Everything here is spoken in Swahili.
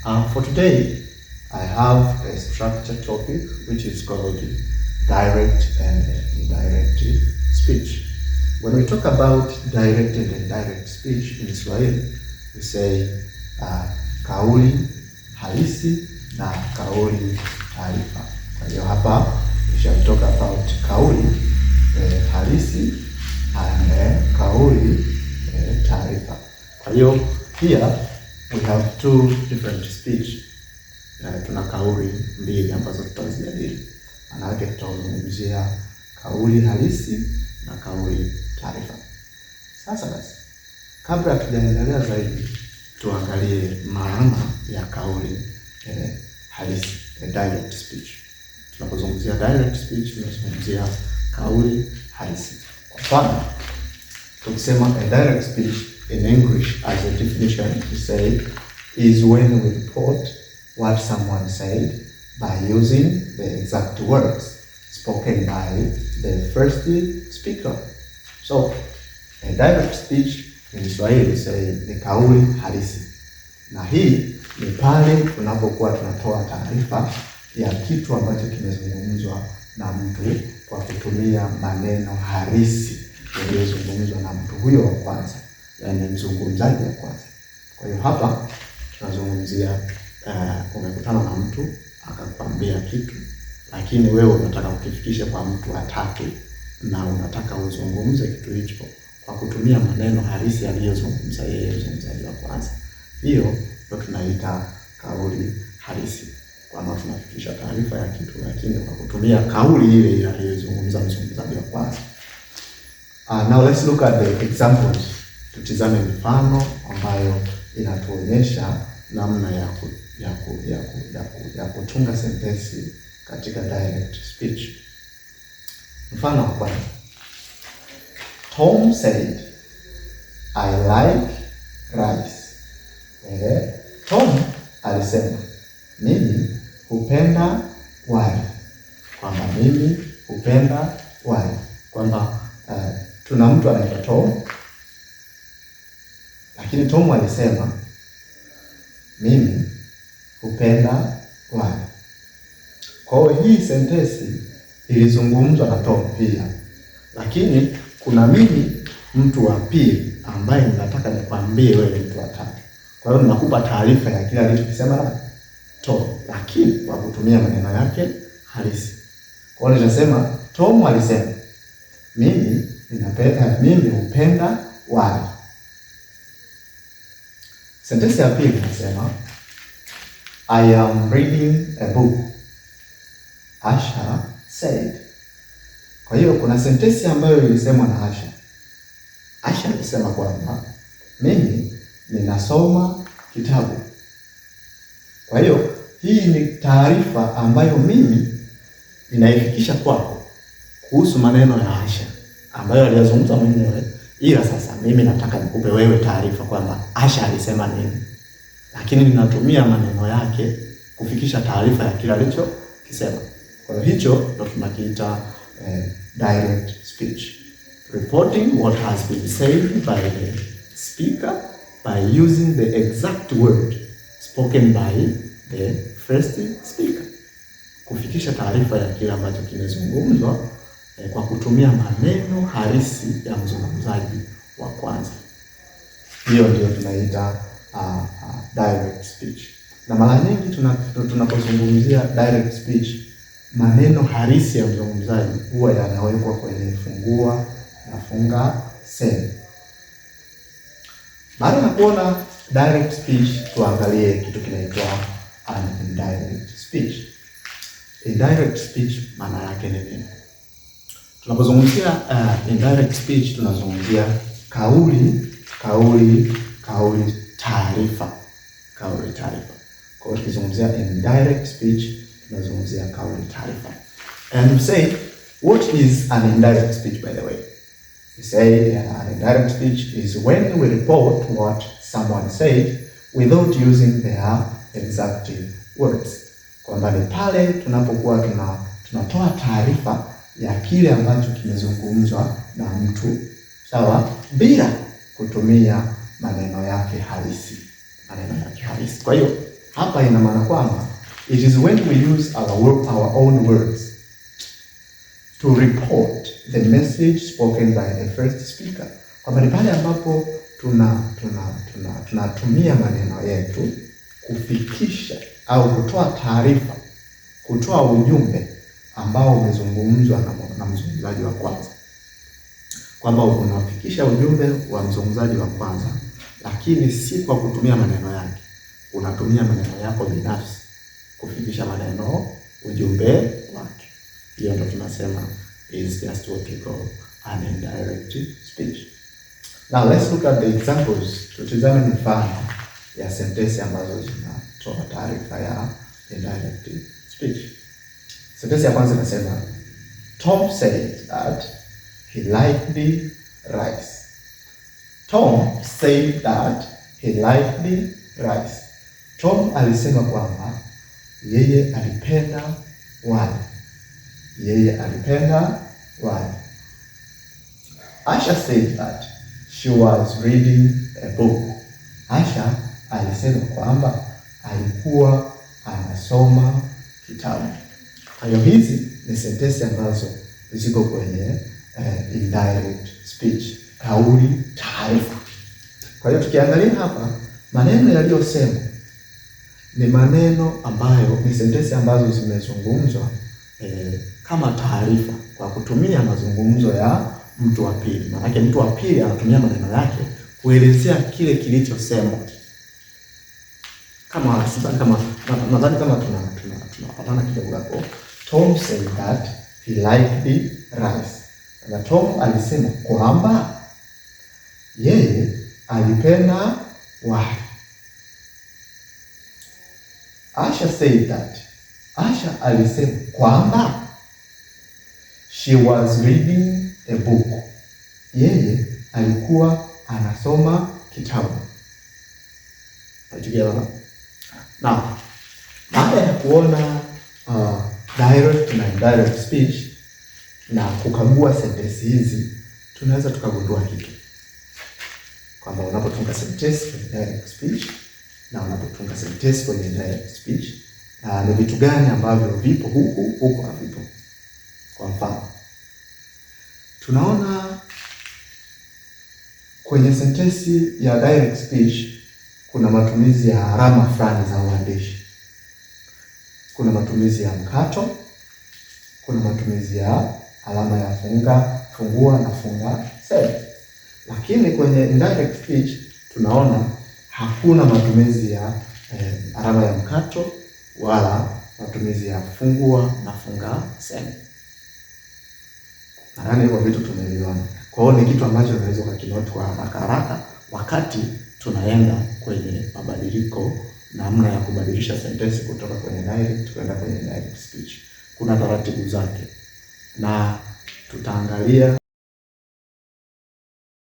For today, I have a structure topic which is called direct and indirect speech. When we talk about direct and indirect speech in Swahili, we say kauli halisi na kauli taarifa. Kwa hiyo hapa we shall talk about kauli halisi and kauli taarifa. Kwa hiyo here we have two different speech. Tuna kauli mbili ambazo tutazijadili. Maana yake tutazungumzia kauli halisi na kauli taarifa. Sasa basi, kabla hatujaendelea zaidi, tuangalie maana ya kauli halisi, direct speech. Tunapozungumzia direct speech, tunazungumzia kauli halisi. Kwa mfano, tukisema a direct speech in English as a definition, we say is when we report what someone said by using the exact words spoken by the first speaker. So, a direct speech in Swahili say ni kauli halisi, na hii ni pale tunapokuwa tunatoa taarifa ya kitu ambacho kimezungumzwa na mtu kwa kutumia maneno halisi yaliyozungumzwa na mtu huyo wa kwanza, yaani mzungumzaji wa kwanza. Kwa hiyo hapa tunazungumzia umekutana na mtu akakwambia kitu, lakini wewe unataka kukifikisha kwa mtu wa tatu na unataka uzungumze kitu hicho kwa kutumia maneno halisi aliyozungumza yeye mzungumzaji wa kwanza. Hiyo ndio tunaita kauli halisi, kwamba tunafikisha taarifa ya kitu lakini kwa kutumia kauli ile ile aliyozungumza mzungumzaji wa kwanza. Now let's look at the examples. Tutizame mifano ambayo inatuonyesha namna ya kutunga sentensi katika direct speech. Mfano wa kwanza. Tom said, "I like rice." Tom alisema mimi hupenda wali, kwamba mimi hupenda wali, kwamba tuna mtu anaitwa Tom, lakini Tom alisema mimi hupenda wali. Kwa hiyo hii sentensi ilizungumzwa na Tom pia, lakini kuna mimi mtu wa pili ambaye ninataka nikwambie wewe mtu wa tatu. Kwa hiyo ninakupa taarifa ya kile alichokisema na Tom, lakini kwa kutumia maneno yake halisi. Kwa hiyo nitasema Tom alisema mimi ninapenda, mimi hupenda wali. Sentensi ya pili nasema I am reading a book, Asha said. Kwa hiyo kuna sentensi ambayo ilisemwa na Asha. Asha alisema kwamba mimi ninasoma kitabu. Kwa hiyo hii ni taarifa ambayo mimi ninaifikisha kwako kuhusu maneno ya Asha ambayo aliyazungumza mwenyewe, ila sasa mimi nataka nikupe wewe taarifa kwamba Asha alisema nini, lakini ninatumia maneno yake kufikisha taarifa ya kile alichokisema. Kwa hiyo hicho ndo tunakiita direct speech, reporting what has been said by the speaker by using the exact word spoken by the first speaker, kufikisha taarifa ya kile ambacho kimezungumzwa kwa kutumia maneno halisi ya mzungumzaji wa kwanza. Hiyo ndio tunaita direct speech. Na mara nyingi tunapozungumzia direct speech, maneno halisi ya mzungumzaji huwa yanawekwa kwenye fungua na funga semi. Baada ya kuona direct speech, tuangalie kitu kinaitwa an indirect speech. Indirect speech maana yake ni nini? Tunapozungumzia indirect speech tunazungumzia kauli taarifa, kauli taarifa. Kwa hiyo tukizungumzia indirect speech tunazungumzia kauli taarifa. And we say, what is an indirect speech, by the way? We say an indirect speech is when we report what someone said without using their exact words, kwamba ni pale tunapokuwa tunatoa taarifa ya kile ambacho kimezungumzwa na mtu, sawa, bila kutumia maneno yake halisi, maneno yake halisi. Kwa hiyo Hapa ina maana kwamba it is when we use our own words to report the message spoken by the first speaker, kwamba ni pale ambapo tunatumia maneno yetu kufikisha au kutoa taarifa, kutoa ujumbe ambao umezungumzwa na mzungumzaji wa kwanza, kwamba unafikisha ujumbe wa mzungumzaji wa kwanza, lakini si kwa kutumia maneno yake, unatumia maneno yako binafsi kufikisha maneno ujumbe wake. Hiyo ndo tunasema is just what we call an indirect speech. Now let's look at the examples. Tutizame mifano ya sentensi ambazo zinatoa taarifa ya indirect speech. Sentensi ya kwanza inasema, Tom said that he liked rice. Tom said that he liked rice. Tom alisema kwamba yeye alipenda wali. Yeye alipenda wali. Asha said that she was reading a book. Asha alisema kwamba alikuwa anasoma kitabu. Kwa hiyo hizi ni sentensi ambazo ziko kwenye indirect speech, kauli taarifa. Kwa hiyo tukiangalia hapa, maneno yaliyosemwa ni maneno ambayo ni sentensi ambazo zimezungumzwa kama taarifa kwa kutumia mazungumzo ya mtu wa pili. Maanake mtu wa pili anatumia maneno yake kuelezea kile kilichosemwa. Kama sidhani kama nadhani kama tunapatana kidogo hapo. Tom said that he liked rice. Na Tom alisema kwamba yeye alipenda wali. Asha said that. Asha alisema kwamba she was reading a book. Yeye alikuwa anasoma kitabu. Together. Now, baada ya kuona direct na indirect speech na kukagua sentensi hizi, tunaweza tukagundua kitu kwamba unapotunga sentensi kwenye direct speech na unapotunga sentensi kwenye indirect speech, ni vitu gani ambavyo vipo huku huku havipo. Kwa mfano, tunaona kwenye sentensi ya direct speech kuna matumizi ya alama fulani za uandishi. Kuna matumizi ya mkato, kuna matumizi ya alama ya funga, fungua na funga semi. Lakini kwenye indirect speech tunaona hakuna matumizi ya alama ya mkato wala matumizi ya fungua na funga semi. Nadhani hivyo vitu tumeviona. Kwa hiyo ni kitu ambacho unaweza ukakinote kwa haraka haraka wakati tunaenda kwenye mabadiliko, namna ya kubadilisha sentensi kutoka kwenye direct kwenda kwenye indirect speech. Kuna taratibu zake na tutaangalia.